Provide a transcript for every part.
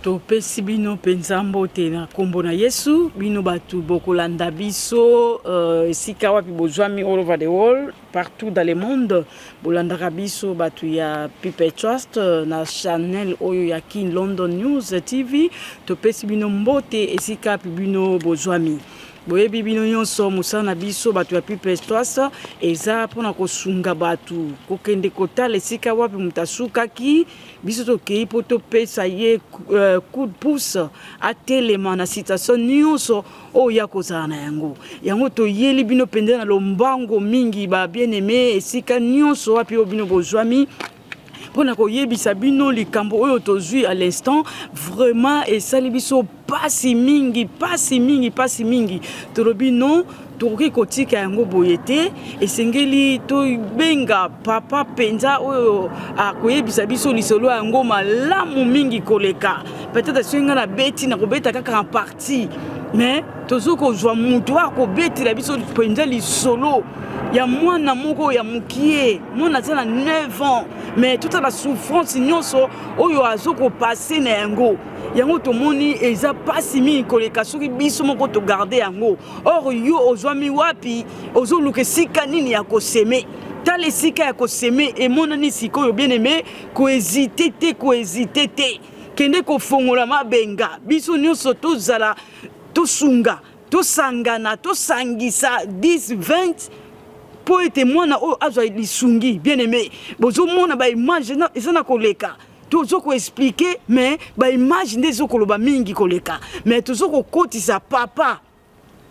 Topesi bino mpenza mbote na nkombo na Yesu, bino bato bokolanda biso esika wapi bozwami, all over the world, partout dans le monde. Bolandaka biso bato ya People Trust na channel oyo ya King London News TV. Topesi bino mbote esika wapi bino bozwami. Boyebi bino nyonso, mosala na biso bato ya People Trust eza mpona kosunga bato kokende kotala esika wapi moto asukaki. Biso tokei mpo topesa ye coup de pouce, atelema na situation nyonso oyo ya kozala na yango. Yango toyeli bino mpenza na lombango mingi, ba bien-aimé, esika nyonso wapi oyo bino bozwami, mpona koyebisa bino likambo oyo tozwi à l'instant. Vraiment esali biso pasi mingi, pasi mingi, pasi mingi. Tolobi non, tokoki kotika yango boye te. Esengeli tobenga papa mpenza oyo akoyebisa biso lisolo yango malamu mingi koleka. Peut-être soki ngai nabeti, nakobeta kaka en partie, mais tozo kozwa moto akobetela biso mpenza lisolo ya mwana moko ya mokie. Mwana aza na 9 ans, mais totala souffrance nyonso oyo azokopasser na yango. Yango tomoni eza mpasi mingi koleka soki biso moko togarder yango. Or yo ozwami wapi? Ozoluka esika nini ya kosemer? Tala esika ya kosemer emonani sikoyo. Bien aimé, kohésiter te, kohésiter te, kende kofongola mabenga. Biso nyonso tozala, tosunga, tosangana, tosangisa 10, 20 mpo ete mwana oyo azwa lisungi. Bien aimé, bozomona baimage eza na koleka. Tozo koexpliquer, mais baimage nde ezokoloba mingi koleka. Mais tozo kokotisa papa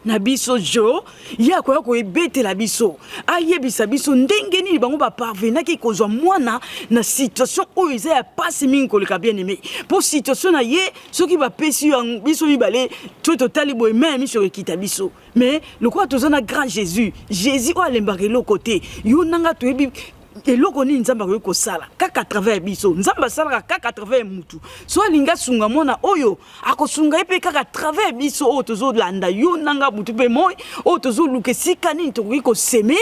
na biso Jo, ye akoya koyebetela biso, ayebisa biso ndenge nini bango baparvenaki kozwa mwana na situation oyo eza ya pasi mingi koleka. Bien aimé, mpo situation na ye, soki bapesi yo biso mibale to totali boye, mai ya miso ekita biso. Mais lokola toza na grand Jésus, Jésus oyo alembaka eloko te, yo nanga toyebi eloko nini Nzambe akoki kosala kaka à travers ya biso. Nzambe asalaka kaka à travers ya mutu. So alingi asunga mwana oyo, akosunga ye mpe kaka à travers ya biso oyo tozolanda, yo nanga, butu mpe moi oyo tozoluka esika nini tokoki kosemer,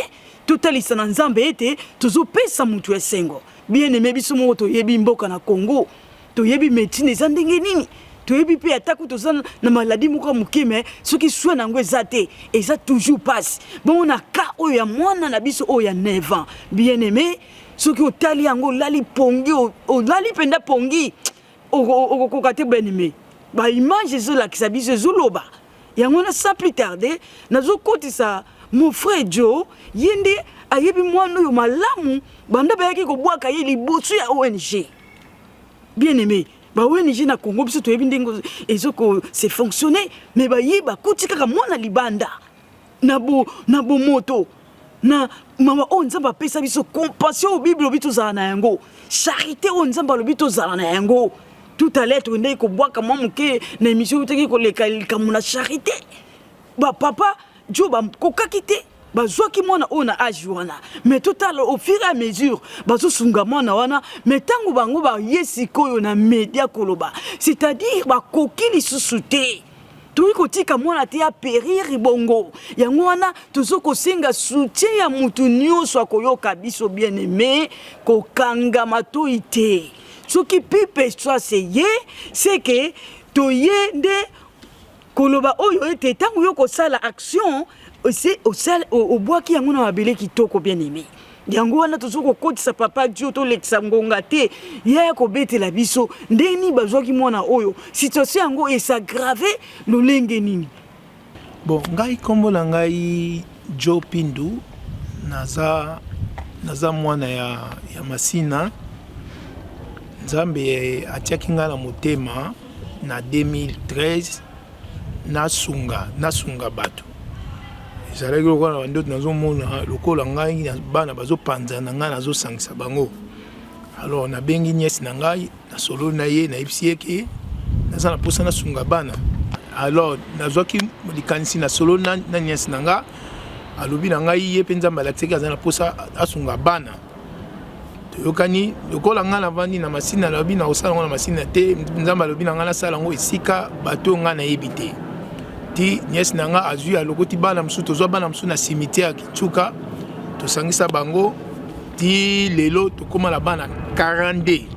totalisa na Nzambe ete tozopesa mutu esengo. Bien aimé, biso moko toyebi mboka na Congo, toyebi médecine eza ndenge nini, toyebi mpe atako toza na maladie moko ya moke, mais soki soin na yango eza te, eza toujours pasi. Bongo na cas oyo ya mwana na biso oyo ya 9 ans, bien aimé, soki otali yango, olali pongi, olali mpenza pongi, okokoka te. Bien aimé, baimage ezolakisa biso, ezoloba yango wana. Sans plus tarder, nazokotisa mon frère Joe. Ye nde ayebi mwana oyo malamu banda bayaki kobwaka ye liboso ya ONG. Bien aimé, ba ONG na Congo, biso toyebi ndenge ezoko se fonctionner, mais baye bakuti kaka mwana libanda na bomoto na mawa oyo Nzambe apesa biso, compassion oyo Bible olobi tozala na yango, charité oyo Nzambe alobi tozala na yango. Tout à l'heure tokendaki kobwaka mwa moke na émission otaki koleka likambo na charité. Bapapa Jo bakokaki te, bazwaki mwana oyo na age wana, mais totala, au fur et à mesure bazosunga mwana wana. Mais ntango bango baye sikoyo na média koloba, c'est-à-dire bakoki lisusu te, tokoki kotika mwana te apérir bongo. Yango wana tozo kosenga soutien ya mutu nyonso akoyoka biso. Bien aimé, kokanga matoi te. Soki pipe swase ye seke toye nde koloba oyo ete ntango yo kosala action, obwaki yango na mabele kitoko. Bien aimé, yango wana tozo kokotisa papa Dio. Tolekisa ngonga te, ye ya kobetela biso ndenge nini bazwaki mwana oyo, situation yango es'aggraver lolenge nini. Bon, ngai nkombo na ngai Jo Pindu. Naza mwana ya Masina. Nzambe atiaki ngai na motema na 2013 nasunga bato. Ezalaki lokola na bandoto, nazomona lokola ngai bana bazopanzana, ngai nazosangisa bango. Alors nabengi nièce na ngai, nasololi na ye, nayebisi ye ke naza na mposa nasunga bana. Alors nazwaki likanisi, nasololi na nièce na nga, alobi na ngai ye mpe Nzambe alakisaki aza na mposa asunga bana. Toyokani. Lokola ngai navandi na Masina, nalobi na kosala yango na Masina te. Nzambe alobi na ngai nasala yango esika bato oyo ngai nayebi te. Ti nièce na nga azwi, alokoti bana mosusu, tozwa bana mosusu na cimetière Kitsuka, tosangisa bango. Ti lelo tokóma na bana 42.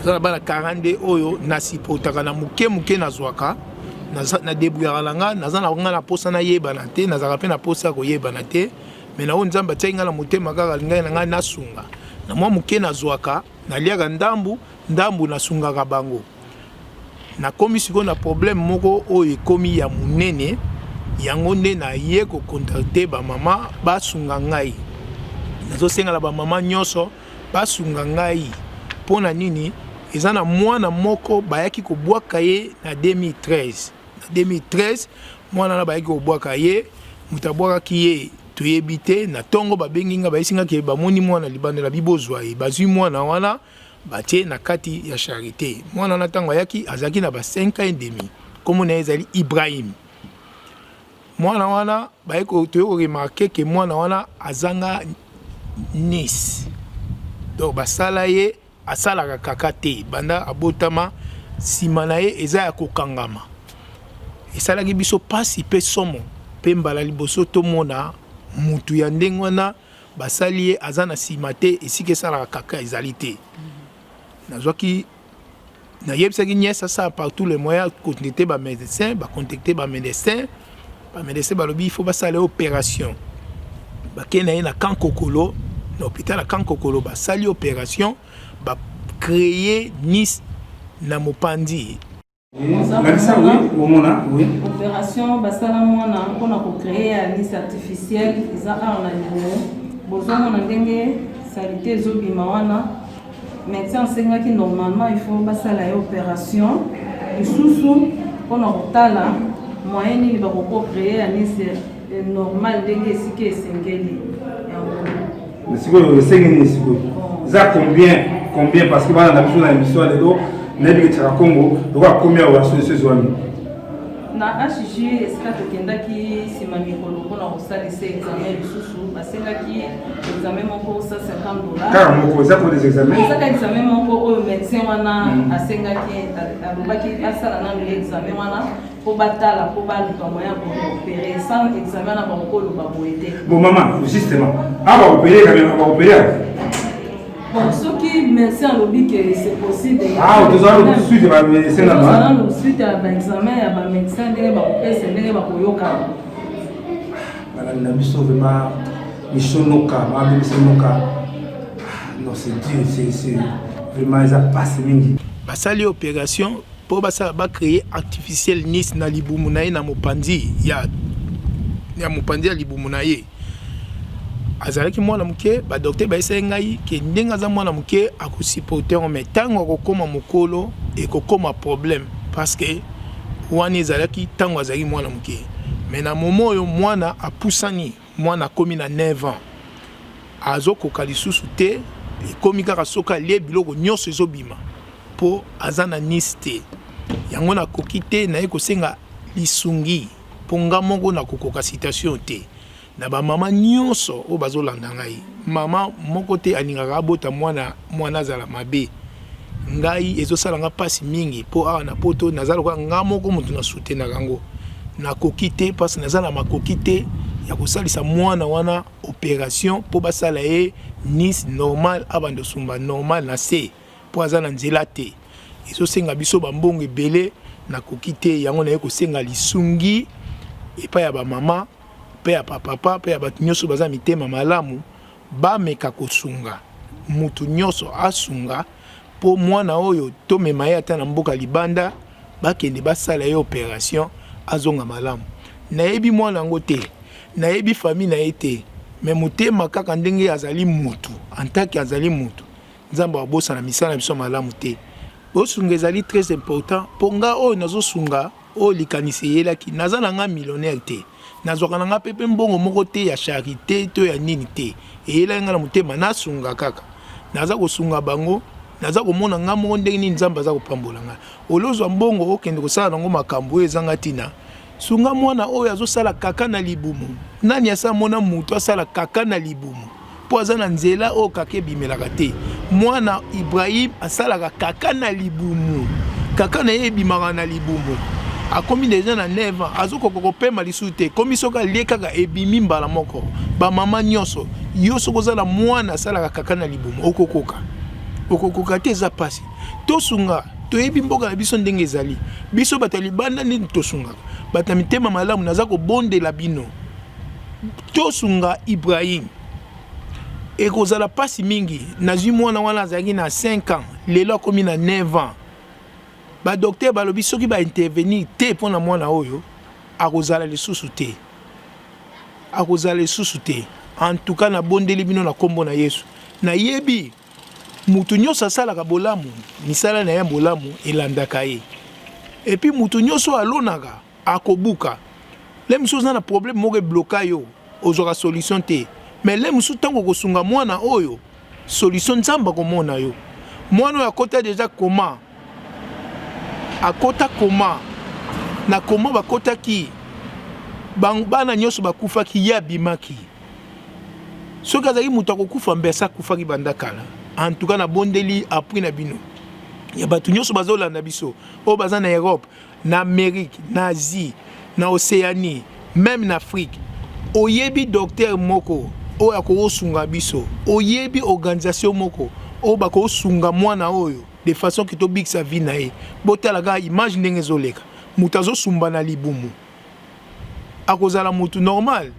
Toza na bana 42 oyo nasupportaka na moke moke, nazwaka na débrouillaka na nga. Naza na nga na posa nayebana te, nazalaka mpe na posa ya koyebana te, mais na oyo Nzambe atiaki ngai na motema, kaka ngai na ngai nasunga na mwa moke nazwaka, naliaka ndambu ndambu, nasungaka bango. Nakomi sikoyo na problème moko oyo ekomi ya monene. Yango nde naye kocontacter bamama basunga ngai. Nazosengela bamama nyonso basunga ngai. Mpo na nini? Eza na mwana moko bayaki kobwaka ye na 2013. Na 2013, mwana wana bayaki kobwaka ye. Moto abwakaki ye, toyebi te. Na ntongo babengi nga, bayesi nga ke bamoni mwana libanda na bibozwa ye. Bazwi mwana wana, batie na kati ya Charité. Mwana wana, ntango ayaki, azalaki na ba 5 ans et demi. Nkombo na ye ezali Ibrahim. Mwana wana, toye koremarquer ke mwana wana azanga anus. Donc basala ye, asalaka kaka te banda abotama. Nsima na ye eza ya kokangama. Esalaki biso mpasi mpe somo, mpe mbala liboso tomona mutu ya ndenge wana. Basali ye, aza na nsima te, esika esalaka kaka ezali te. Nazwaki, nayebisaki nièce asala par tous les moyens, contacter bamédecin. Bacontacter bamédecin, bamédecin balobi il faut basala ye opération. Bakei na ye na Camp Kokolo, na hôpital ya Camp Kokolo. Basali opération, bacréer anus na mopanzi. Lakisa, oui, omona, oui. Opération basala mwana mpona kocréer anus artificiel eza awa na libumu. Bozomona ndenge saleté ezobima wana. Médecin asengaki, normalement il faut basala ye opération lisusu mpona kotala moyen nini bakoki créer anus normal ndenge esika esengeli yango. Sikoyo esengi nini? Sikoyo eza combien, combien? Parce que bana na biso na émission ya lelo, nayebi ke Tiaka Congo lokola komi awa, solution ezwami. Na HJ, esika tokendaki nsima mikolo mpona kosalisa examen lisusu, basengaki examen moko 150 $. Kaka moko? Eza pour des examens? Ezaka examen moko oyo médecin wana asengaki. Alobaki asala nanu ye examen wana mpo batala, mpo baluka moyen ya koopérer. Sans examen wana, bakokoloba boye te. Bon, mama, justement, awa baopérer quand même, baopérer? Bon, soki médecin alobi ke c'est possible. Ah, tozala suite ya bamédecin na tozala nanu suite ya baexamen ya bamédecin, ndenge bakopesa, ndenge bakoyoka. Balandi na biso, vraiment misonoka mabe, misonoka. Non, c'est dur, c'est vraiment, eza pasi mingi. Basali opération mpo basala, bacréer artificiel anus na libumu na ye, na mopanzi ya mopanzi ya libumu na ye. Azalaki mwana moke. Badocteur bayesaki ngai ke ndenge aza mwana moke, akosupporter yango, mais ntango akokóma mokolo, ekokóma problème, parce que wana ezalaki ntango azalaki mwana moke. Mais na moment oyo mwana apusani, mwana akómi na 9 ans, azokoka lisusu te. Ekomi kaka soki alie biloko nyonso ezobima, mpo aza na anus te. Yango nakoki te, naye kosenga lisungi, mpo nga moko nakokoka situation te. Na bamama nyonso oyo bazolanda ngai, mama moko te alingaka abota mwana, mwana azala mabe. Ngai ezosala nga mpasi mingi, mpo awa na Poto naza lokola nga moko moto nasoutenaka yango. Nakoki te, mpasi naza na makoki te ya kosalisa mwana wana opération mpo basala ye anus normal, abanda osumba normal na se, mpo aza na nzela te. Ezosenga biso bambongo ebele, nakoki te. Yango naye kosenga lisungi epai ya bamama mpe ya bapapa mpe ya bato nyonso baza mitema malamu. Bameka kosunga, mutu nyonso asunga, mpo mwana oyo tomema ye ata na mboka libanda, bakende basala ye opération, azonga malamu. Nayebi mwana yango te, nayebi famille na ye te, mais motema kaka ndenge azali mutu, en tant que azali mutu, Nzambe abosana misala na biso malamu te. Bosunga ezali très important, mpo nga oyo nazosunga, oyo likanisi eyelaki, naza na nga millionnaire te, nazwaka na nga mpe mbongo moko te ya charité to ya nini te. Eyelaki nga na motema nasunga kaka, naza kosunga bango. Naza komona nga moko ndenge nini Nzambe aza kopambola ngai. Olozwa mbongo, okende kosala nango makambo oyo ezanga ntina. Sunga mwana oyo azosala kaka na libumu. Nani asa mona moto asala kaka na libumu, mpo aza na nzela oyo kaka ebimelaka te? Mwana Ibrahim asalaka kaka na libumu, kaka na ye ebimaka na libumu. Akomi déjà na 9 ans, azokoka kopema lisusu te. Komi soki alie kaka, ebimi mbala moko. Bamama nyonso, yo soki oza na mwana asalaka kaka na libumu, okokoka? Okokoka te, eza mpasi. Tosunga, toyebi mboka na biso ndenge ezali. Biso bato ya libanda nini tosungaka? Bato ya mitema malamu, naza kobondela bino, tosunga Ibrahim. Ekozala mpasi mingi. Nazwi mwana wana azalaki na 5 ans, lelo akomi na 9 ans. Badocteur balobi soki baintervenir te mpo na mwana oyo, akozala lisusu te, akozala lisusu te. En tout cas, nabondeli bino na nkombo na Yesu. Nayebi mutu nyonso asalaka bolamu, misala na ye bolamu elandaka ye. Et puis mutu nyonso alonaka akobuka. Le mosusu oza na problème moko ebloka yo, ozwaka solution te, mais le mosusu ntango okosunga mwana oyo, solution Nzambe akomona yo. Mwana oyo akota déjà coma, akota coma, na coma bakotaki bana nyonso bakufaki, ye abimaki. Soki azalaki moto akokufa, mbe asi akufaki banda kala. En tout cas, nabondeli appui na bino ya bato nyonso bazolanda biso, oyo baza na Europe, na Amérique, na Asie, na Océanie, même na Afrique. Oyebi docteur moko oyo akokosunga biso, oyebi organisation moko oyo bakosunga mwana oyo de façon ke tobikisa vie na ye. Botala kaka image ndenge ezoleka, moto azosumba na libumu, akozala motu normal?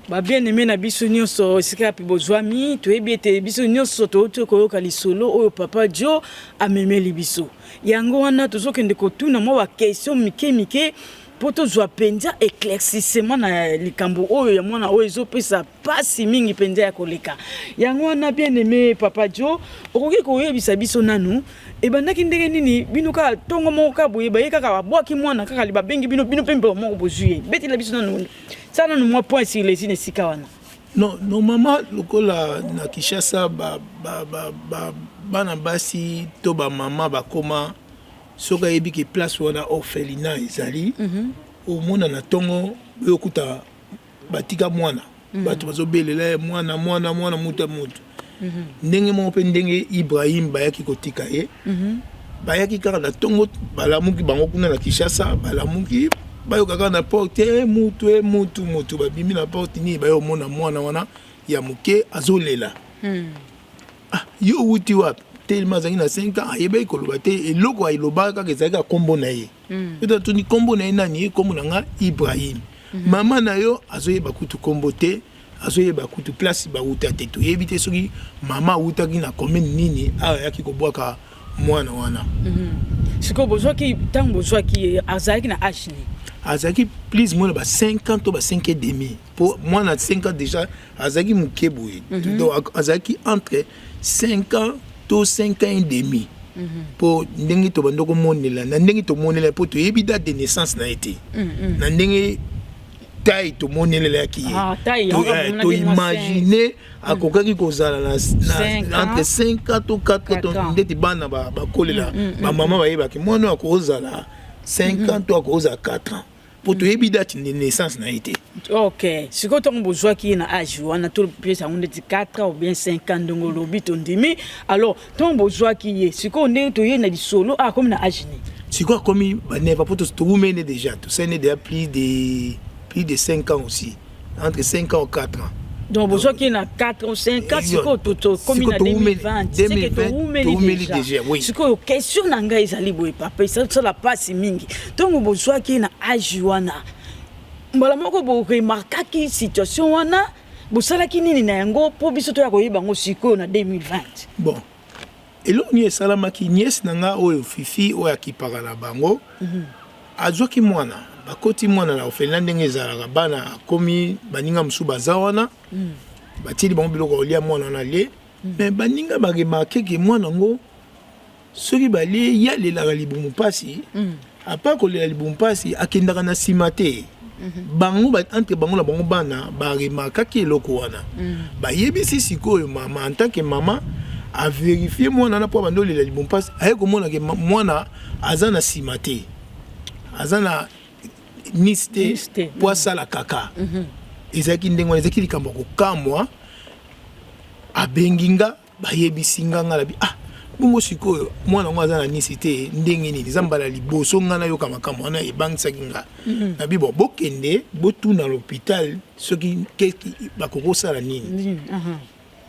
Babien-aimé na biso nyonso esika yapi bozwami, toyebi ete biso nyonso touti koyoka lisolo oyo Papa Jo amemeli biso. Yango wana tozokende kotuna mwa baquestion mike mike mpo tozwa mpenza éclaircissement na likambo oyo ya mwana oyo ezopesa mpasi mingi mpenza ya koleka. Yango wana, bien aimé Papa Jo, okoki koyebisa biso nanu ebandaki ndenge nini? Bino kaka ntongo moko kaka boye, baye kaka babwaki mwana kaka, babengi bino, bino mpe mbala moko bozwi ye. Betela biso nanu, sala nanu mwa point sur les i na esika wana. Non, normalement lokola na Kinshasa bana basi to bamama bakoma, soki ayebi ke place wana orphelinat ezali, omona na ntongo oyokuta batika mwana, bato bazobelela ye mwana, mwana, mwana, mutu ya mutu. Ndenge moko mpe ndenge Ibrahim bayaki kotika ye, bayaki kaka na ntongo, balamuki bango kuna na Kinshasa, balamuki, bayoka kaka na porte: "E, mutu, e mutu, mutu." Babimi na porte nini, baye omona mwana wana ya moke azolela. "Ah, yo wuti wapi?" Telema azalaki na 5 ans, ayebaki koloba te. Eloko alobaka kaka ezalaki kaka nkombo na ye. Ete atuni nkombo na ye nani? Ye: "Nkombo na nga Ibrahim." "Mama na yo?" Azoyeba kutu nkombo te, azoyeba kutu place bawuta te. Toyebi te soki mama awutaki na commune nini awa ayaki kobwaka mwana wana. Sikoyo bozwaki, ntango bozwaki ye, azalaki na age nini? Azalaki plus moins na ba 5 ans to ba 5 et demi, po mwana 5 ans déjà azalaki moke boye. Donc azalaki entre 5 ans to 5 ans et demi, mpo ndenge tobanda komonela, na ndenge tomonela, mpo toyebi date de naissance na ye te, na ndenge taille tomonelelaki ye, toimagine akokaki kozala na entre 5 ans to 4 ans. Ndeti bana bakolela, bamama bayebaki mwana oyo akozala 5 ans to akozala 4 ans, mpo toyebi date de naissance na ye te. Ok, sikoyo ntango bozwaki ye na age wana, topesa yango ndeti 4 ans ou bien 5 ans, ndenge olobi, tondimi. Alors ntango bozwaki ye, sikoyo ndenge toye na lisolo, akomi na age nini? Sikoyo akomi baneva, mpo towumene déjà, tosali déjà plus de 5 ans aussi, entre 5 ans ou 4 ans. Donc bozwaki ye na 4 ou 5 ans, sikoyo tokomi na 2020, seke towumeli déjà. Sikoyo question na ngai ezali boye, papa, esala mpasi mingi. Ntango bozwaki ye na age wana, mbala moko boremarkaki situation wana, bosalaki nini na yango mpo biso toya koyeba yango sikoyo na 2020? Bon, eloko nini esalamaki, nièce na nga oyo Fifi, oyo akipaka na bango, azwaki mwana, bakoti mwana na orphelinat. Ndenge ezalaka, bana akomi, baninga mosusu baza wana, batieli bango biloko kolia, mwana wana alie. Mais baninga baremarquer ke mwana yango, soki balie, ye alelaka libumu mpasi. Apa kolela libumu mpasi, akendaka na nsima te. Bango, entre bango na bango, bana baremarkaki eloko wana, bayebisi sikoyo mama. En tant que mama avérifier mwana wana mpo abandi olela libumu mpasi, aye komona ke mwana aza na nsima te, aza na nisi te mpo asala kaka. Ezalaki ndenge wana, ezalaki likambo ya kokamwa. Abengi nga, bayebisi nga, nga nabi: "Ah, bongo sikoyo mwana yango aza na nisi te, ndenge nini?" Eza mbala liboso nga nayoka makambo wana, ebangisaki nga. Nabi: "Bon, bokende botuna l'hôpital soki bakoki kosala nini."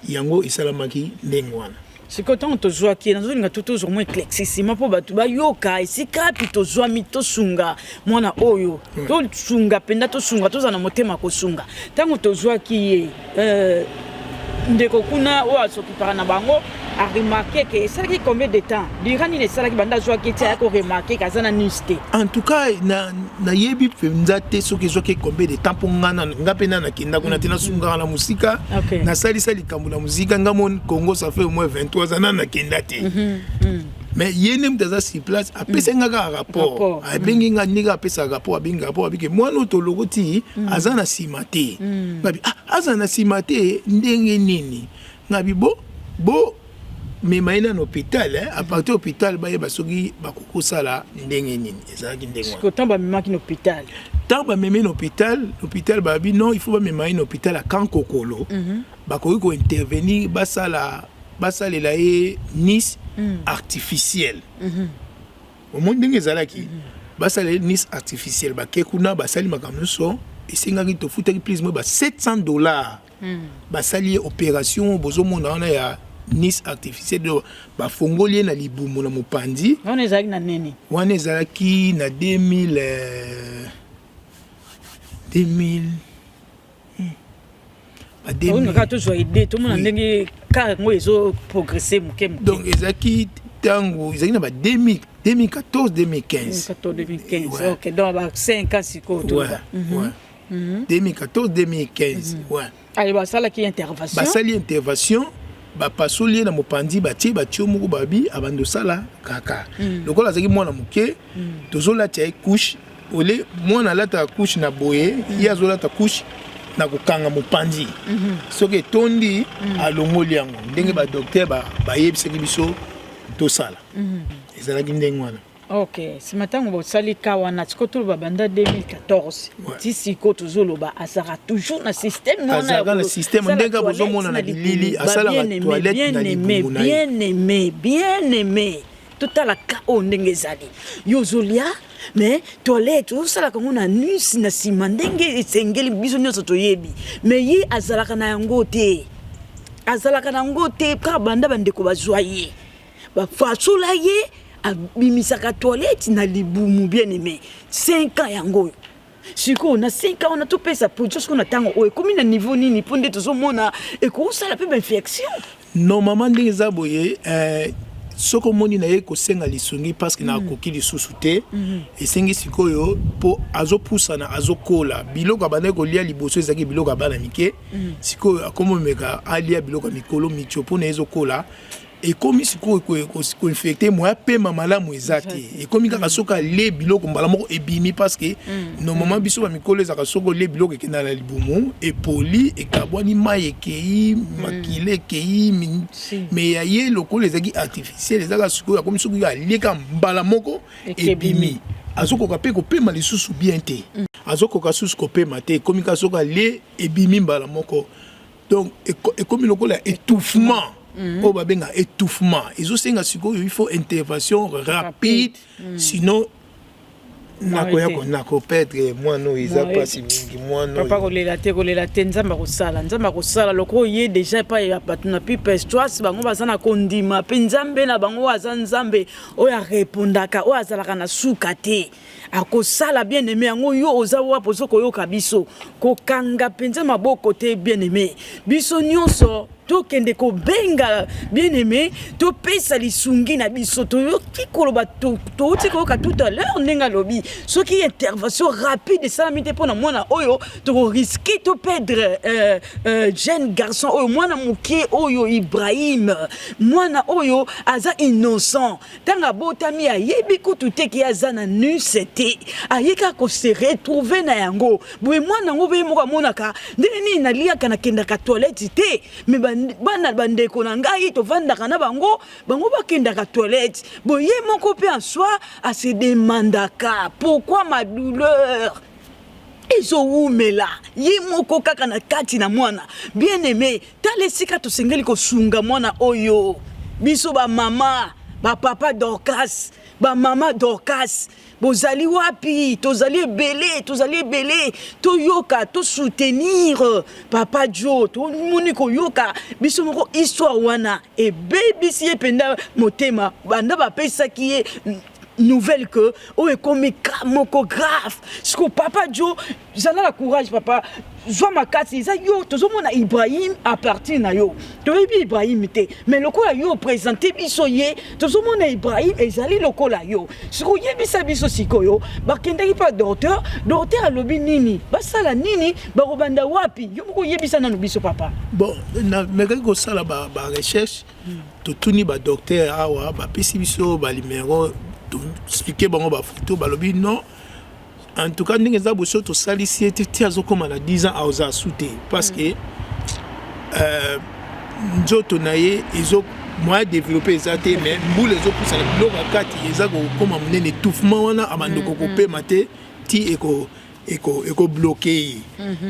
Yango esalamaki ndenge wana. Sikoyo ntango tozwaki ye, nazolinga to tozwa mwa éclaircissement mpo bato bayoka esika wapi tozwami, tosunga mwana oyo, tosunga mpenza, tosunga, tozala na motema kosunga. Ntango tozwaki ye, ndeko kuna oyo asokipaka na bango aremarquer ke esalaki combien de temps, durant nini esalaki banda azwaki ti aya koremarquer ke aza na anus te? En tout cas, nayebi mpenza te soki ezwaki combien de temps, mpo nga nga mpe na nakenda kuna te, nasungaka na mosika. Nasalisa likambo na mosika. Nga mo Congo, ça fait au moins 23 ans na nakenda te. Mais ye nde moto aza sur place, apesaki nga kaka rapport. Rapport. Abengi nga ndenge apesaka rapport, abengi rapport, abiki mwana oyo tolokoti aza na nsima te. Ngabi: "Ah, aza na nsima te ndenge nini?" Ngabi: Bo bo mema ye na hôpital, eh, à partir hôpital bayeba soki bakoki kosala ndenge nini." Ezalaki ndenge wana. Sikoyo ntango bamemaki na hôpital? Ntango bamemi na hôpital, hôpital babi non, il faut bamema ye na hôpital ya Kankokolo. Bakoki kointervenir, basala, basalela ye anus artificiel. Omoni ndenge ezalaki, basalela ye anus artificiel. Bake kuna, basali makambo nyonso esengaki, tofutaki plus moins ba 700 $. Basali ye opération, bozomona wana, ya anus artificiel. Donc bafongoli ye na libumu na mopanzi. Wana ezalaki na nini? Wana ezalaki na 2000, 2000, ba 2000. Kaka tozwa idée, tomona ndenge ka yango ezoprogresser moke moke. Donc ezalaki ntango ezalaki na ba 2000, 2014, 2015. 2014, 2015. Ouais. Ok, donc ba 5 ans sikoyo. Toloba. Ouais. 2014, 2015, ouais. Ale, basalaki intervention. Basali intervention, bapasoli ye na mopanzi, batie batio moko, babi abandi osala kaka lokola azalaki mwana moke. Tozolatia ye couche ole, mwana alataka couche na boye, ye azolata couche na kokanga mopanzi. Soki etondi, alongoli yango ndenge badocteur bayebisaki biso tosala. Ezalaki ndenge wana. Ok, nsima ntango bosali ka wana, sikoyo toloba banda 2014 ti sikoyo tozoloba, azalaka toujours na système wana ya Azalaka na système kosala ndenge toilette bozomona na libumu. bilili, asalaka Ba bien-aimé, toilette na bien-aimé, libumu na ye. Bien aimé, bien aimé, totala ka oyo ndenge ezali. Yo ozolia, mais toilette ozosalaka yango na anus, na nsima, ndenge esengeli, biso nyonso toyebi. Mais ye azalaka na yango te, azalaka na yango te. Kaka banda bandeko bazwa ye, bafasola ye, abimisaka toilette na libumu. Bien aimé, 5 ans yango oyo. Sikoyo na 5 ans wana, topesa production sikoyo na ntango oyo ekomi na niveau nini? Mpo nde tozomona ekosala mpe bainfection. Normalement, ndenge eza boye, soki omoni na ye kosenga lisungi, parce que nakoki lisusu te. Esengi sikoyo mpo azopusana, azokola. Biloko abandaki kolia liboso ezalaki biloko ya bana mike. Sikoyo akomi omeka alia biloko ya mikolo, mitio, mpona ezokola. Ekomi sikoyo koinfecter, moya pema malamu eza te. Ekomi kaka soki alie biloko, mbala moko ebimi, parce que normalement biso bamikolo ezalaka soki olie biloko, ekenda na libumu, epoli, ekabwani, mai ekei, makila ekei. Mais ya ye, lokola ezalaki artificiel, ezalaka sikoyo akomi soki alie kaka, mbala moko ebimi. Azokoka mpe kopema lisusu bien te, azokoka susu kopema te. Ekomi kaka soki alie, ebimi mbala moko. Donc ekomi lokola étouffement, oyo babenga étouffement. Ezosenga sikoyo il faut intervention rapide, sinon nakoya nakoperdre mwana oyo. Eza mpasi mingi, mwana. Papa, kolela te, kolela te. Nzambe akosala, Nzambe akosala. Loko ye déjà epai ya bato na People's Trust, bango baza na kondima mpe Nzambe na bango oyo aza Nzambe oyo arepondaka, oyo azalaka na suka te, akosala. Bien aimé, yango yo oza wapi, ozo koyoka biso, kokanga mpenza maboko te. Bien aimé, biso nyonso tokende kobenga bien aimé, topesa lisungi na biso. Toyoki koloba, touti koyoka tout à l'heure ndenge alobi, soki intervention rapide esalami te mpo na mwana oyo, tokorisquer toperdre jeune garçon oyo, mwana moke oyo, Ibrahim. Mwana oyo aza innocent. Ntango abotami, ayebi kutu te ke aza na anus te. Aye kaka kose retrouver na yango boye. Mwana yango mpe moko amonaka ndenge nini naliaka, nakendaka toilette te, mais bana bandeko na ngai tovandaka na bango, bango bakendaka toilette boye. Ye moko mpe en soi ase demandaka: "Pourquoi ma douleur ezowumela?" Ye moko kaka na kati na mwana. Bien aimé, tala esika tosengeli kosunga mwana oyo. Biso bamama, Bapapa Dorcas, bamama Dorcas, bozali wapi? Tozali ebele, tozali ebele. Toyoka, tosoutenir Papa Jo. Tomoni koyoka biso moko histoire wana ebebisi ye mpenza motema. Banda bapesaki ye nouvelle que oyo ekomi cas moko grave. Siko Papa Jo, zala na courage papa, zwa makasi. Eza yo tozomona Ibrahim à partir na yo. Toyebi Ibrahim te, mais lokola yo présente biso ye, tozomona Ibrahim ezali lokola yo. Siko oyebisa biso sikoyo, bakendaki mpa docteur, docteur alobi nini, basala nini, bakobanda wapi? Yo moko oyebisa nano biso papa. Bon, namekaki kosala barecherche, totuni badocteur awa, bapesi biso banuméro, toexpliquer bango bafoto, balobi non, en tout cas ndenge eza boso, tosalisi ye te ti azokóma na 10 ans, aoza asu te, parce que nzoto na ye ezo moyen développé eza te, mais mbula ezopusana, biloko ya kati eza kokóma monene, étouffement wana, abandoko kopema te ti eko ekobloquer ye.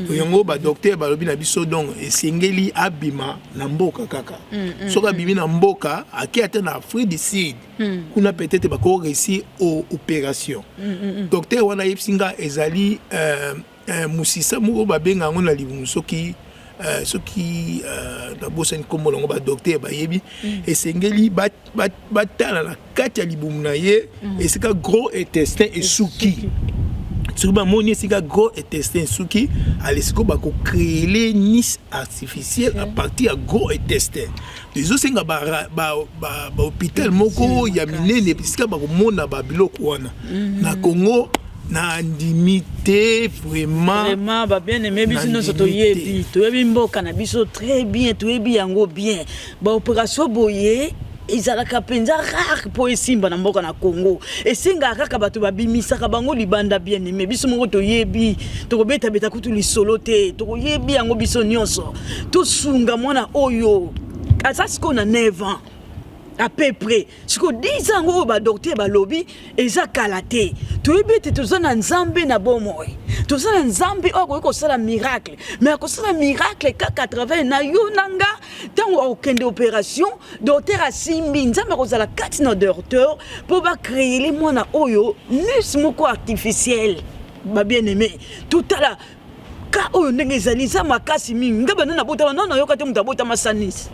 Yango badocteur balobi na biso, donc esengeli abima na mboka. Kaka soki abimi na mboka, ake ata na Afrique du Sud, kuna peut-être bakoréussir opération. Docteur wana ayebisi nga ezali mosisa moko babenga yango na libumu, soki nabosani nkombo nango, badocteur bayebi. Esengeli batala na kati ya libumu na ye esika gros intestin esuki. Soki bamoni esika gros intestin esuki, ale sikoyo bakocréer anus artificiel à partir ya gros intestin. Ezosenga bahôpital moko ya minene esika bakomona babiloko wana. Na Congo, na ndimi te vraiment. Vraiment, babien aimé, biso nyonso toyebi, toyebi mboka na biso très bien, toyebi yango bien. Baopération boye ezalaka mpenza rare mpo esimba na mboka na Congo. Esengaka kaka bato babimisaka bango libanda. Bien aimé, biso moko toyebi, tokobetabeta kutu lisolo te, tokoyebi yango biso nyonso. Tosunga mwana oyo aza sikoyo na 9 ans à peu près, sikoyo 10 ans yango oyo badocteur balobi eza kala te. Toyebi ete toza na Nzambe na bomoi, toza na Nzambe oyo akoki kosala miracle, mais akosala miracle kaka à travers na yo na nga. Ntango akokende opération, docteur asimbi, Nzambe akozala kati na docteur mpo bacréer mwana oyo anus moko artificiel. Babien aimé, totala ka oyo ndenge ezali, eza makasi mingi. Nga banda nabotama, nano nayoka te moto abotama sans anus.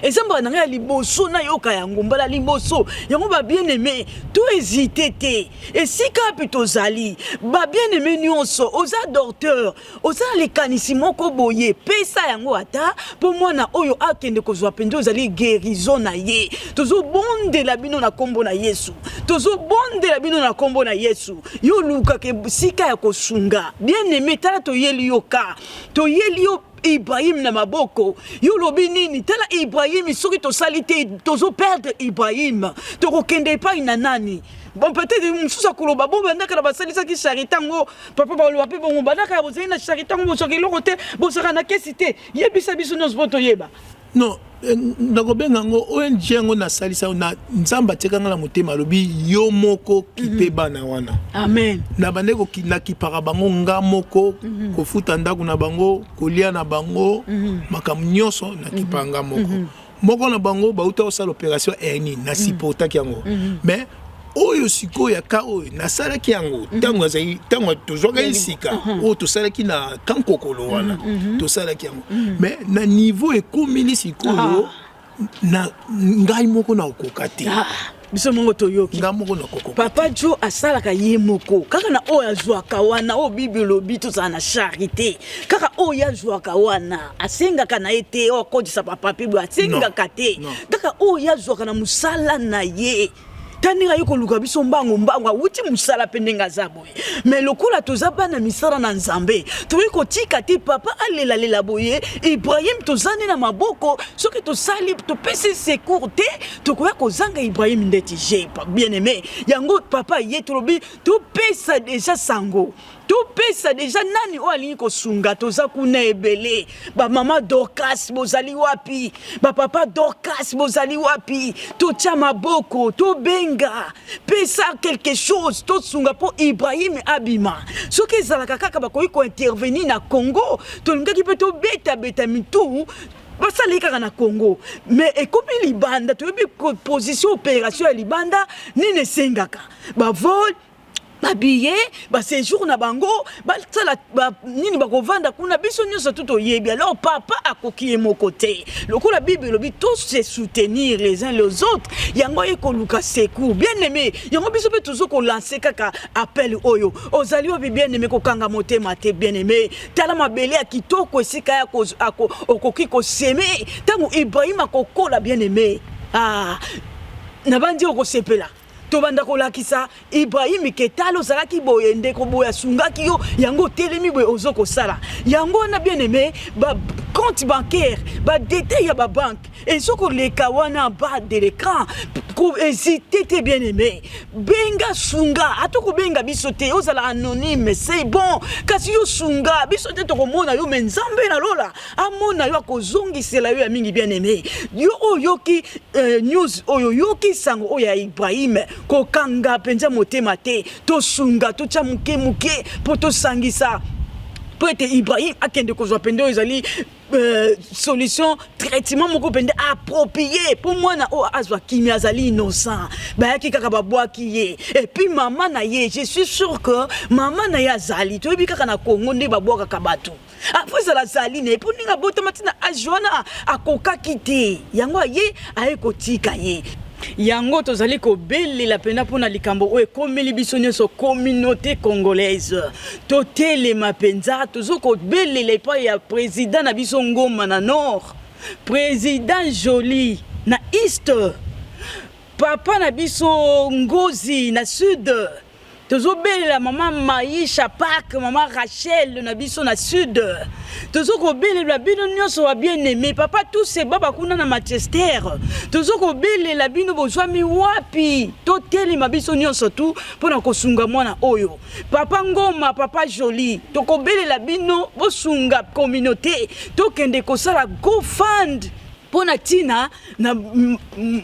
Eza mbala na ngai ya liboso nayoka yango, mbala liboso yango. Babien aimé, tohésiter te. Esika wapi tozali, babien aimé nyonso, oza docteur, oza na likanisi moko boye, pesa yango ata mpo mwana oyo akende kozwa mpenza ozali guérison na ye. Tozobondela bino na nkombo na Yesu, tozobondela bino na nkombo na Yesu. Yo olukaka esika ya kosunga, bien aimé, tala, toyeli yo ka, toyeli yo Ibrahim na maboko. Yo olobi nini? Tala Ibrahim, soki tosali te, tozoperdre Ibrahim. Tokokende epai na nani? Bon, peut-être mosusu akoloba bo bandaka na basalisaki charité yango. Papa, baloba mpe bongo, bandaka bozali na charité yango, bozwaka eloko te, bozwaka na kesi te. Yebisa biso nyonso mpo toyeba. Non, nakobenga yango ONG. Yango nasalisa na Nzambe atiekanga na motema, alobi yo moko kipe bana wana. Amen. Na bandeko nakipaka bango nga moko, kofuta ndako na bango, kolia na bango, makambo nyonso nakipaka nga moko. Moko na bango bauta kosala opération hernie, nasupportaki yango. Mais oyo sikoyo ya ka oyo nasalaki yango ntango azali, ntango tozwaka ye sika, oyo tosalaki na kankokolo wana, tosalaki yango, mais na niveau ekomeli sikoyo na ngai moko nakokoka te. Ah, biso moko toyoki. Ngai moko nakokoka. Papa Jo asalaka ye moko kaka na oyo azwaka wana, oyo Bible elobi tozala na charité. Kaka oyo azwaka wana, asengaka na ye te oyo akotisa papa mpe boye, asengaka te. Non. Kaka oyo azwaka na mosala na ye. Ta ndenge aye koluka biso mbangu mbangu, awuti mosala mpe ndenge aza boye. Mais lokola toza bana misala na Nzambe, toyei kotika te papa alelalela boye. Ibrahim toza nde na maboko. Soki tosali, topesi secours te, tokoya kozanga Ibrahim ndeti je. Bien aimé, yango papa ye tolobi topesa déjà sango, topesa déjà nani oyo alingi kosunga. Toza kuna ebele. Bamama Dorcas, bozali wapi? Bapapa Dorcas, bozali wapi? Totya maboko, tobenga, pesa quelque chose, tosunga mpo Ibrahim abima. Soki ezalaka kaka bakoki kointervenir na Congo, tolingaki mpe tobetabeta mitu. Basala ye kaka na Congo mais ekomi libanda, toyebi position operation ya libanda nini esengaka ba vol, ba billet, ba sejour na bango, basala ba, nini bakovanda kuna, biso nyonso tu toyebi. Alors papa akoki ye moko te, lokola Bible elobi to se soutenir les uns les autres, yango ye koluka secours. Bien aimé, yango biso mpe tozo kolancer kaka appel oyo. Ozali wapi, bien aimé? Kokanga motema te, bien aimé. Tala mabele ya kitoko esika ya okoki kosemer. Ntango Ibrahim akokola, bien aimé, ah, nabandi okosepela. Tobanda kolakisa Ibrahim ke tala, ozalaki boye, ndeko boye asungaki yo, yango otelemi boye, ozo kosala yango wana. Bien aimé, ba compte bancaire, ba détail ya babanke ezo koleka wana bas de l'écran. Hésite te, bien aimé, benga, sunga. Ata kobenga biso te, ozala anonyme, c'est bon. Kasi yo sunga biso te, tokomona yo, mais Nzambe na lola amona yo, akozongisela yo ya mingi. Bien aimé, yo oyoki news oyo, oyoki sango oyo ya Ibrahim, kokanga mpenza motema te. Tosunga, totya moke moke mpo tosangisa mpo ete Ibrahim akende kozwa mpenza oyo ezali solution, traitement moko mpenza approprié mpo mwana oyo azwa kimia. Azali innocent, bayaki kaka babwaki ye. Et puis mama na ye, je suis sûr que mama na ye azali, toyebi kaka na Congo nde babwakaka bato. Afo ezala azali na ye mpo ndenge abotama ntina age wana akokaki te, yango aye aye kotika ye. Yango tozali kobelela mpenza mpona likambo oyo ekomeli biso nyonso, communauté congolaise, totelema mpenza. Tozo kobelela epai ya président na biso Ngoma na nord, président Joli na est, papa na biso Ngozi na sud. Tozobelela mama Maisha Park, mama Rachel na biso na sud. Tozo kobelela bino nyonso wa bien aimé, papa Tuse baba kuna na Manchester. Tozo kobelela bino, bozwami wapi, totelema biso nyonso tu mpona kosunga mwana oyo. Papa Ngoma, papa Joli, tokobelela bino, bosunga communauté, tokende kosala GoFund mpo na ntina na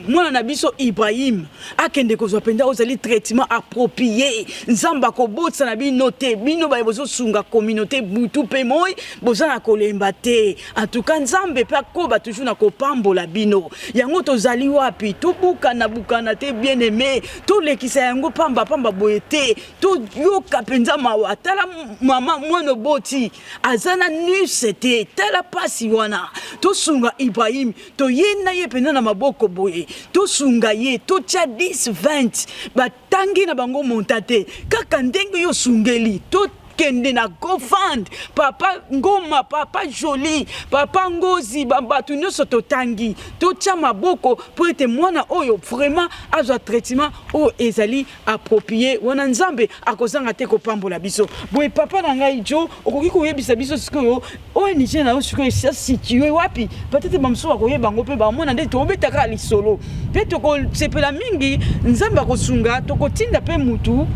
mwana na biso Ibrahim akende kozwa mpenza ozali traitement approprié. Nzambe akobotisa na bino te. Bino baye bozosunga communauté butu mpe moi, boza na kolemba te. En tout cas, Nzambe mpe akoba toujours na kopambola bino. Yango tozali wapi, tobukana bukana te, bien aimé, tolekisa yango pamba pamba boye te. Toyoka mpenza mawa. Tala mama, mwana oboti aza na anus te, tala pasi wana. Tosunga Ibrahim, toyenda ye mpenza na maboko boye, tosunga ye, totia 10, 20, batangi na bango monta te, kaka ndenge yo osungeli. Tokende na GoFund, papa Ngoma, papa Joli, papa Ngozi, bato nyonso totangi, totia maboko mpo ete mwana oyo vraiment azwa traitement oyo ezali approprié wana. Nzambe akozanga te kopambola biso boye. Papa na ngai Jo, okoki koyebisa biso sikoyo ONG na yo sikoyo esa situé wapi? Peut-être bamosusu bakoyeba yango mpe bamona nde tobeta kaka lisolo mpe tokosepela mingi. Nzambe akosunga, tokotinda mpe mutu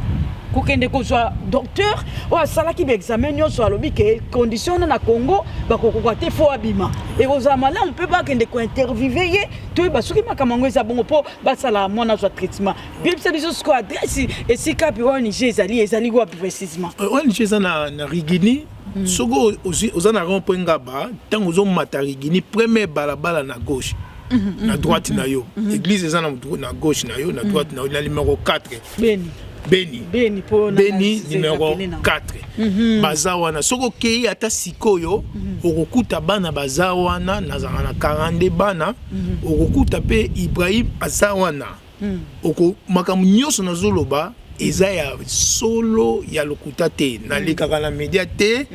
kokende kozwa docteur oyo asalaki baexamen nyonso, alobi ke condition wana na Congo bakokoka te, fo abima. Ekozala malamu mpe bakende kointerviewer ye, toyeba soki makambo yango eza bongo, mpo basala mwana azwa traitement. Yebisa biso sikoyo adresse esika mpe ONG ezali, ezali wapi précisement? ONG eza na Rigini. Soki oza na rond point Ngaba, ntango ozomata Rigini, premier balabala na gauche, na droite na yo église eza, na gauche na yo, na droite na yo, na numéro 4. Beni. Beni. Beni, mpo Beni numéro 4, baza wana. Soki okei ata sikoyo, okokuta bana baza wana. Nazalaka na 42 bana. Okokuta mpe Ibrahim aza wana. Oko makambo nyonso nazoloba eza ya solo, ya lokuta te. Nalekaka na media te,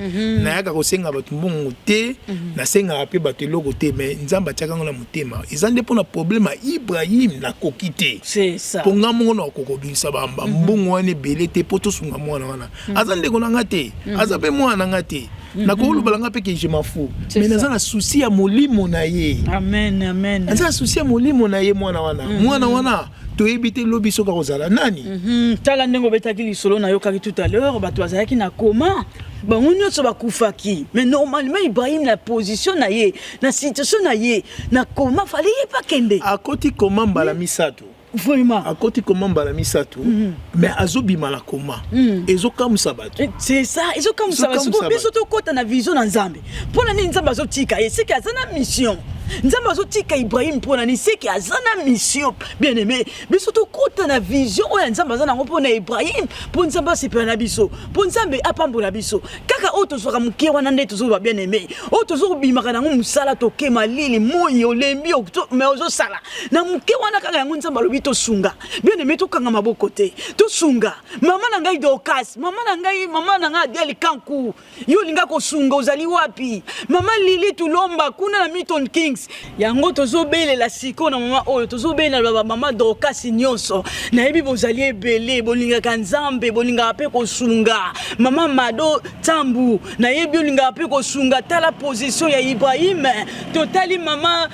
nayaka kosenga bato mbongo te, nasengaka mpe bato eloko te, mais Nzambe atiaka ngo na motema. Eza nde mpona problème ya Ibrahim, nakoki te. C'est ça. Mpo nga moko nakoka kobimisa bambongo wana ebele te mpo tosunga mwana wana. Aza ndeko na nga te, aza mpe mwana na nga te. Nakolobala nga mpe ke je m'en fous, mais naza na souci ya molimo na ye. Amen, amen. Naza na souci ya molimo na ye, mwana wana. Mwana wana toyebi te lobi soki akozala nani. Tala ndenge obetaki lisolo, nayokaki tout à l'heure, bato bazalaki na coma, bango nyonso bakufaki. Mais normalement Ibrahim, na position na ye, na situation na ye, na coma, fallait ye mpe akende. Akoti coma mbala misato. Vraiment. Akoti koma mbala misato mm. Mais azobima na koma mm. Ezokamwisa bato. Eh, c'est ça, ezokamwisa bato. Sikoyo biso tokɔta na vision na Nzambe. Mpo na nini Nzambe azotika ye? Seke aza na mission. Nzambe azotika Ibrahim mpo na nini? Seke aza na mission. Bien aimé, biso tokɔta na vision oyo ya Nzambe aza nango mpo na Ibrahim, mpo Nzambe asepela na biso, mpo Nzambe apambola biso. Kaka oyo tozwaka moke wana nde tozoloba, bien aimé, oyo tozobimaka nango mosala, toke malili, moi, olembi, mais ozosala na moke wana kaka. Yango Nzambe alobi tosunga, bien aimé, tokanga maboko te, tosunga. Mama na ngai Dorcas, mama na ngai, mama na ngai Adele Kanku, yo olinga kosunga, ozali wapi? Mama Lili Tulomba kuna na Milton Kings. Yango tozobelela sikoyo na mama oyo, tozobelela bamama Dorcas nyonso. Nayebi bozali ebele, bolingaka Nzambe, bolingaka mpe kosunga. Mama Mado Tambu, nayebi olingaka mpe kosunga. Tala position ya Ibrahim. Totali mama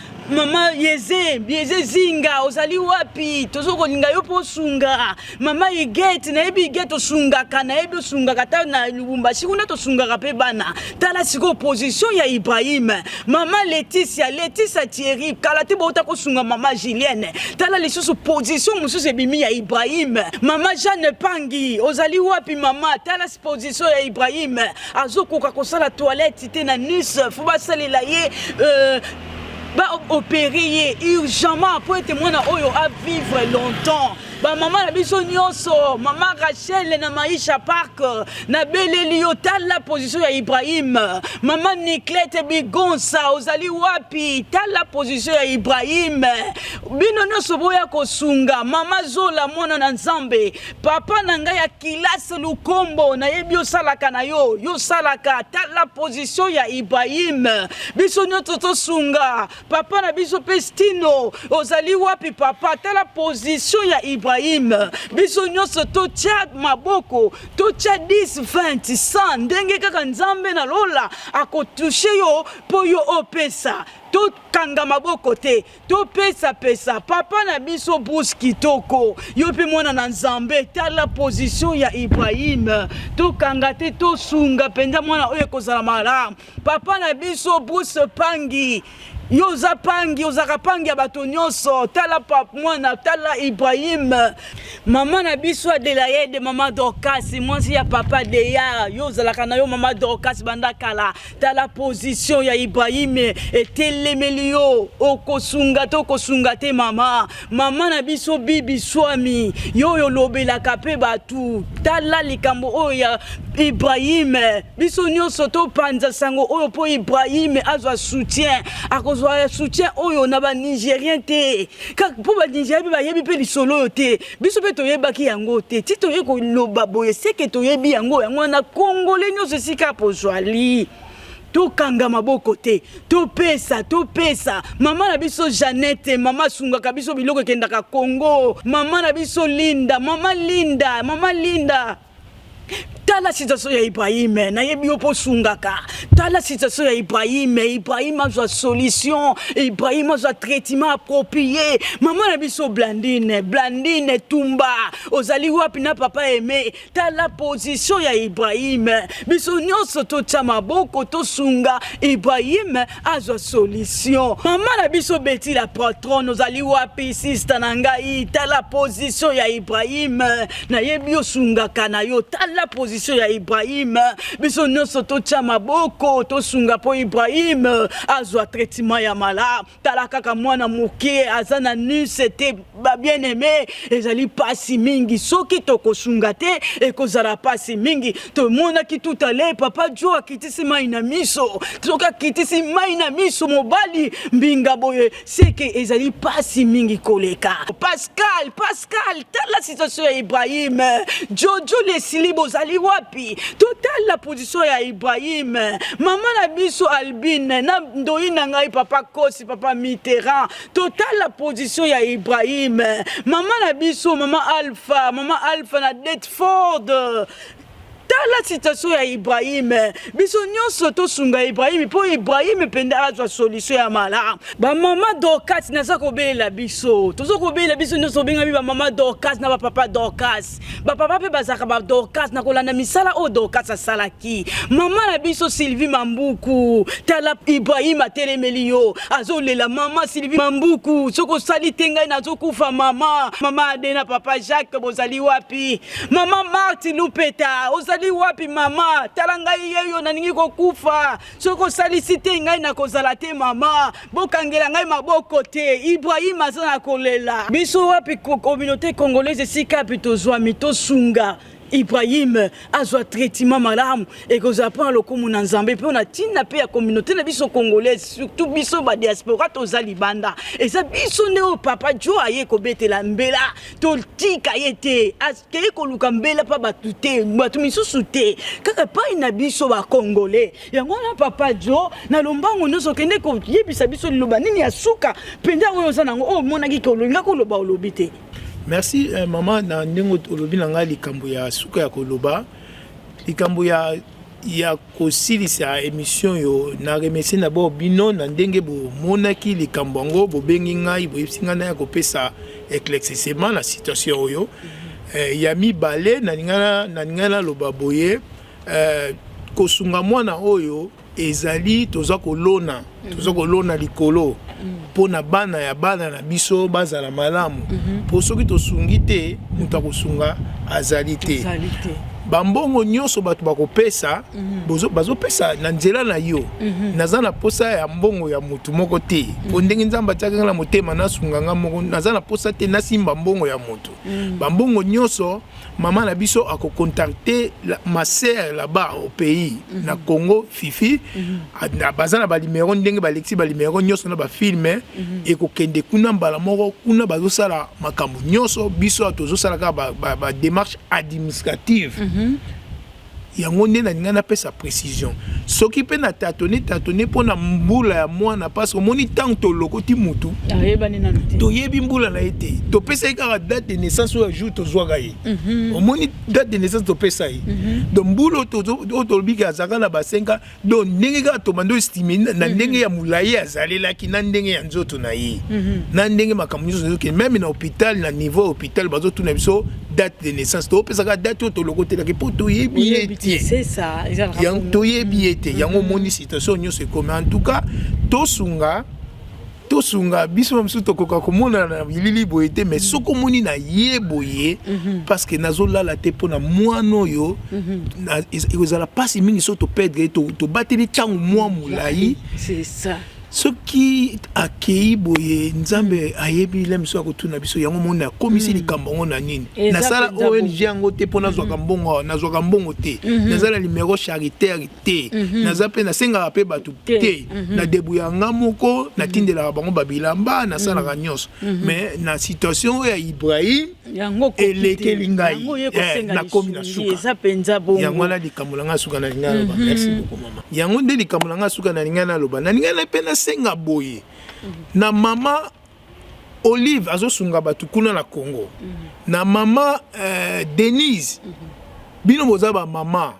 Yeze, Yeze Zinga, ozali wapi? Tozo kolinga yo mpo osunga. Mama Igete, nayebi Igete osungaka, nayebi osungaka ta na Lubumbashi kuna, tosungaka mpe bana. Tala sikoyo position ya Ibrahim. Mama Leticia, Leticia Thierry, kala te bouta kosunga mama Julienne. Tala lisusu position mosusu ebimi ya Ibrahim. Mama Jeanne Pangi, ozali wapi mama? Tala position ya Ibrahim, azokoka kosala toilette te na anus, faut basalela ye baopérer ye urgemment mpo ete mwana oyo avivre longtemps. Bamama na biso nyonso, mama Rachel na Maisha Park, nabeleli yo, tala position ya Ibrahim. Mama Niclete Bigonsa, ozali wapi? Tala position ya Ibrahim. Bino nyonso boya kosunga. Mama Zola, mwana na Nzambe, papa na ngai ya Kilase Lukombo, nayebi osalaka na yo, yosalaka. Tala position ya Ibrahim. Biso nyonso tosunga. Papa na biso mpe Stino, ozali wapi papa? Tala position ya Ibrahim. Biso nyonso totia maboko, totia 10, 20, 100, ndenge kaka Nzambe na lola akotoucher yo mpo yo opesa. Tokanga maboko te, topesapesa. Papa na biso Bruce Kitoko, yo mpe mwana na Nzambe, tala position ya Ibrahim. Tokanga te, tosunga mpenza mwana oyo, ekozala malamu. Papa na biso Bruce Pangi, yo oza pangi, ozalaka pangi ya bato nyonso. Tala mwana, tala Ibrahim. Mama na biso Adelaide, mama Dorcas, mwasi ya papa Deya, yo ozalaka na yo mama Dorcas banda kala. Tala position ya Ibrahim, etelemeli yo, okosunga te, okosunga te mama. Mama na biso Bibi Swami, yo oyo olobelaka mpe bato, tala likambo oyo ya Ibrahim. Biso nyonso topanza sango oyo mpo Ibrahim azwa soutien. Akozwa soutien oyo na Banigérien te, mpo Banigérien mpe bayebi mpe lisolo oyo te. Biso mpe toyebaki yango te ti toye koloba boye, seke toyebi yango. Yango wana, Congolais nyonso esika pozwali, tokanga maboko te, topesa, topesa. Mama na biso Janete, mama asungaka biso, biloko ekendaka Congo. Mama na biso Linda, mama Linda, mama Linda, tala situation ya Ibrahim. Nayebi yo mpo osungaka. Tala situation ya Ibrahim. Ibrahim azwa solution, Ibrahim azwa traitement approprié. Mama na biso Blandine, Blandine Tumba, ozali wapi na papa Aime? Tala position ya Ibrahim. Biso nyonso totya maboko, tosunga Ibrahim azwa solution. Mama na biso Beti la patronne, ozali wapi sister na ngai? Tala position ya Ibrahim. Nayebi osungaka na yo. Tala position ya Ibrahim. Biso nyonso totya maboko, tosunga mpo Ibrahim azwa traitement ya malamu. Tala kaka mwana moke aza na anus te. Babien aimé, ezali pasi mingi. Soki tokosunga te, ekozala pasi mingi. Tomonaki tout à l'heure papa Jo akitisi mai na miso. Soki akitisi mai na miso, mobali mbinga boye, seke ezali pasi mingi koleka. Pascal, Pascal, tala situation ya Ibrahim. Jojo Lesili, bozali wapi? Totala position ya Ibrahim. Mama na biso Albine na ndoi na ngai, papa Kosi, papa Mitterrand, totala position ya Ibrahim. Mama na biso mama Alpha, mama Alpha na Deptford. Tala situation ya Ibrahim. Biso nyonso tosunga Ibrahim mpo Ibrahim mpenza azwa solution ya malamu. Ba mama Dorcas naza kobelela biso. Tozo kobelela biso nyonso obengami ba mama Dorcas na ba papa Dorcas. Ba papa mpe bazalaka ba Dorcas na kolanda misala oyo Dorcas asalaki. Mama na biso Sylvie Mambuku, tala Ibrahim atelemeli yo, azolela mama Sylvie Mambuku, soki osali te ngai nazokufa mama. Mama Ade na papa Jacques bozali wapi? Mama Marthe Lupeta, ozali wapi mama? Tala ngai yeyo nalingi kokufa. Soki osalisi te ngai nakozala te mama. Bokangela ngai maboko te. Ibrahim aza na kolela. Biso wapi communauté congolaise esika wapi tozwami tosunga Ibrahim azwa traitement malamu ekozala mpo na lokumu na Nzambe mpo na ntina mpe ya communauté na biso congolaise surtout biso ba diaspora toza libanda eza biso nde oyo papa Jo aye kobetela mbela totika ye te akei koluka mbela mpa bato te bato misusu te kaka epai na biso bakongole yango wana papa jo na lombango nyonso okende koyebisa biso liloba nini ya suka mpenza oyo oza nango oyo omonaki ke olinga koloba olobi te. Merci eh, mama na ndenge olobi na ngai likambo ya suka ya koloba likambo ya ya kosilisa emission oyo na remercier d'abord bino na ndenge bomonaki likambo yango bobengi ngai boyebisi ngai naya kopesa éclaircissement na situation oyo eh, ya mibale nalinga naloba boye eh, kosunga mwana oyo ezali toza kolona toza kolona likolo mpo na bana ya bana na biso bazala malamu mpo soki tosungi te moto akosunga azali te bambongo nyonso bato bakopesa bazopesa na nzela na yo naza na posa ya mbongo ya motu moko te mpo ndenge nzambe atiaka nga na motema nasunga nga moko naza na posa te nasimba mbongo ya motu bambongo nyonso mama na biso akocontacte ma sœur là-bas au pays mm -hmm. na Congo Fifi mm -hmm. baza na banimero ndenge balekisi banimero nyonso na bafilme mm -hmm. ekokende kuna mbala moko kuna bazosala makambo nyonso biso tozosala kaka badémarche ba, ba administrative mm -hmm. Yango nde nalinga napesa précision soki mpe na tatone tatone mpo na mbula ya mwana parce omoni ntango tolokoti mutu toyebi mbula na ye te topesa ye kaka date de naissance oyo ya jour tozwaka ye omoni date de naissance topesa ye donc mbula oyo tolobiki azalaka na ba 5 ans donc ndenge kaka tobandi oestime na ndenge ya molai azalelaki na ndenge ya nzoto na ye na ndenge makambo nyonso ezokende meme na hôpital na niveau ya hôpital bazotuna biso date de naissance topesaka date oyo tolokotelaki mpo toyebi ye te toyebi ye te yango omoni situation nyonso ekomi en tout cas tosunga tosunga biso mosusu tokoka komonana na bilili boye te mais soki omoni na ye boye parce que nazolala te mpo na mwana oyo ekozala mpasi mingi soki toperdre ye tobateli ntango mwa molai soki akei boye nzambe ayebi le mosusu akotuna biso yango moni akomisi likambo yango na nini nasala ONG yango te mpo nazwaka mbongo awa nazwaka mbongo te naza na numéro charitaire te naza mpe nasengaka mpe bato te na debu ya nga moko natindelaka bango babilamba nasalaka nyonso mais na situation oyo ya Ibrahim elekeli ngai nakomi na suka yango wana likambo na ngai suka nalingai naloba merci beaucoup mama yango nde likambo na ngai suka nalingai naloba nalingai mpe nasenga boye na mama Olive azosunga bato kuna na Congo na mama Denise bino boza bamama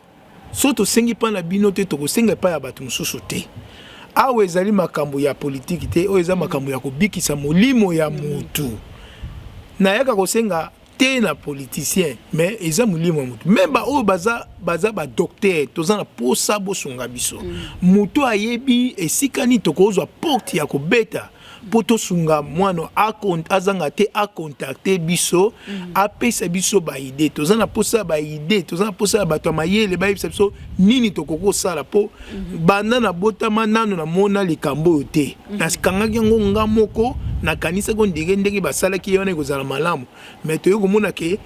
so tosengi mpa na bino te tokosenga epai ya bato mosusu te awa ezali makambo ya politiki te oyo eza makambo ya kobikisa molimo ya mutu nayaka kosenga te na politicien mais eza molimo ya mutu me baoyo baza, baza badocteur toza na posa bosunga biso moto ayebi esika nini tokozwa porte ya kobeta mpo tosunga mwana azanga te acontacte biso apesa biso baidées toza na posa ya baidées toza na posa ya bato ya mayele bayebisa biso nini tokoki kosala mpo banda nabotama nano namona likambo oyo te nakangaki yango nga moko nakanisaki ondire ndenge basalaki ye wana ekozala malamu mais toyei komona ke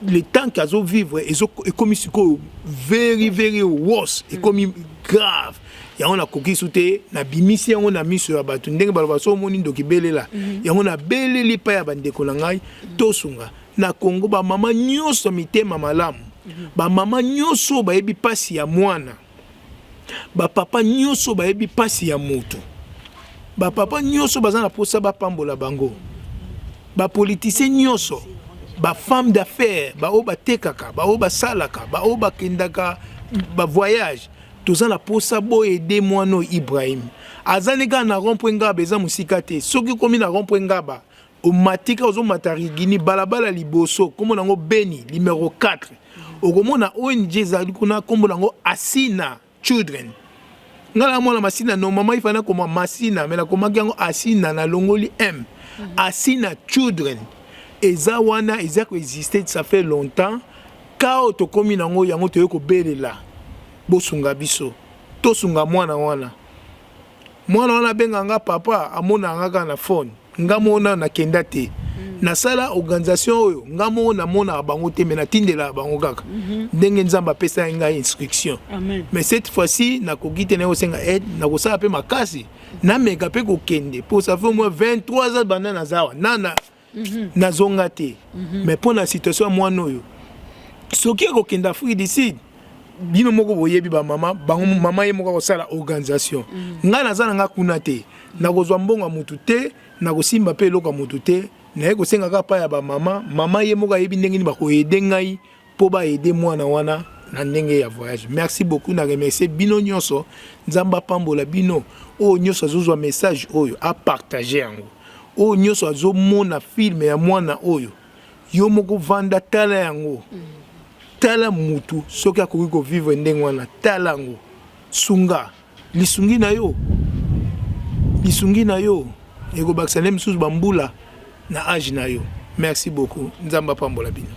le temps que azovivre ekomi sikoyo very very worse ekomi grave yango nakoki su te nabimisi yango na miso ya bato ndenge baloba so omoni ndoki belela yango nabeleli epai ya bandeko na ngai tosunga na Kongo bamama nyonso mitema malamu bamama nyonso bayebi mpasi ya mwana bapapa nyonso bayebi mpasi ya moto bapapa nyonso baza na mposa bapambola bango bapoliticien nyonso. Ba femmes d'affaires, ba oyo batekaka, ba oyo basalaka, ba oyo bakendaka ba voyage, toza na posa bo aider mwana oyo Ibrahim. Aza ne kaka na rond point Ngaba, eza mosika te. Soki okomi na rond point Ngaba, omati kaka ozomata Rigini, balabala liboso, kombo nango Beni, numero 4. Okomona ONG ezali kuna, kombo nango Asina Children. Nga na mwana Masina, normalement il fallait nakoma Masina, mais nakomaki yango Asina, nalongoli M. Asina Children eza wana, eza ko exister ça fait longtemps. Ka oyo tokomi nango yango toye kobelela, bosunga biso, tosunga mwana wana. Mwana wana abenga nga papa, amonaka nga kaka na phone. Nga moko nano nakenda te. Nasala organisation oyo nga moko namonaka bango te, mais natindelaka bango kaka ndenge Nzambe apesaki ngai instruction. Amen. Mais cette fois-ci nakoki te, naye kosenga aide, nakosala mpe makasi, nameka mpe kokende, po ça fait au moins 23 ans banda naza awa nana nazonga te. Mais mpo na situation ya mwana oyo, soki akokende Afrique du Sud, bino moko boyebi bamama bango, mama ye moko akosala organisation. Ngai naza na nga kuna te, nakozwa mbongo ya mutu te, nakosimba mpe eloko ya mutu te. Naye kosenga kaka pa ya bamama, mama ye moko ayebi ndenge nini bakoaider ngai mpo baaider mwana wana na ndenge ya voyage. Merci beaucoup, na remercier bino nyonso. Nzambe apambola bino. Oyo nyonso azozwa message oyo, apartager yango. Oyo nyonso azomona film ya mwana oyo, yo moko vanda, tala yango, tala mutu soki akoki kovivre ndenge wana, tala yango, sunga lisungi na yo, lisungi na yo ekobakisa nde misusu bambula na age na yo. Merci beaucoup, Nzambe apambola bino.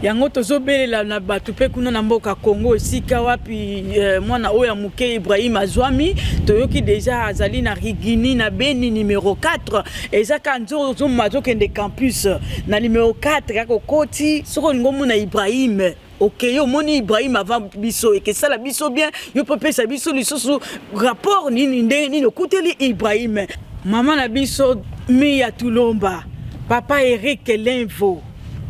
Yango tozobelela na bato mpe kuna na mboka Congo, esika wapi mwana oyo ya moke Ibrahim azwami. Toyoki deja azali na Rigini, na Beni, numero 4. Eza kaka nzo azokende campus na numero 4 kaka okoti. Soki olingi omona Ibrahim, okeye omoni Ibrahim avant biso, ekesala biso bien. Yo mpe opesa biso lisusu rapport nini, ndenge nini okuteli Ibrahim. Mama na biso Mia Tulomba, papa Eric Lenvo,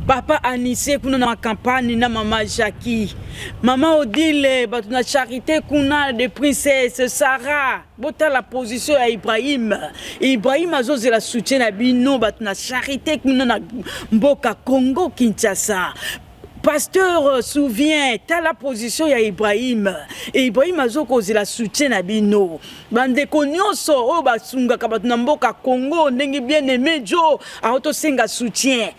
papa Anise kuna na campagne, na mama Jackie, mama Odile, bato na Charité kuna de Princesse Sarah, botala position ya Ibrahim. Ibrahim azozela soutien na bino, bato na Charité kuna na mboka Congo Kinshasa. Pasteur Souvient, tala position ya Ibrahim. Ibrahim azokozela soutien na bino. Bandeko nyonso oyo basungaka bato na mboka Congo, ndenge bien aimé Jo aotosenga soutien,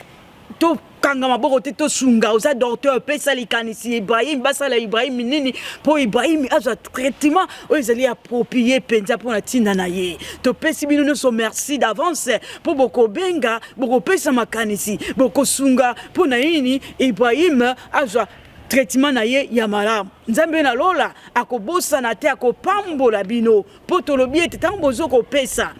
tokanga maboko te, tosunga. Oza docteur, pesa likanisi Ibrahim, basala Ibrahim nini mpo Ibrahim azwa traitement oyo ezali approprié mpenza mpo na ntina na ye. Topesi bino nyonso merci d'avance mpo bokobenga, bokopesa makanisi, bokosunga mpo na nini Ibrahim azwa traitement na ye ya malamu. Nzambe na lola akobosana te, akopambola bino, mpo tolobi ete ntango bozokopesa,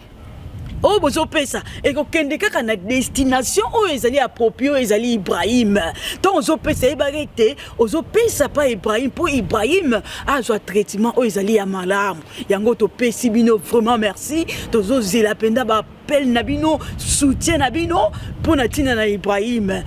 oyo bozopesa ekokende kaka na destination oyo ezali approprié, oyo ezali Ibrahim. Ntango ozopesa, yebaka ete ozopesa pa Ibrahim mpo Ibrahim azwa traitement oyo ezali ya malamu. Yango topesi bino vraiment merci. Tozozela mpenza baappel na bino, soutien na bino mpo na ntina na Ibrahim.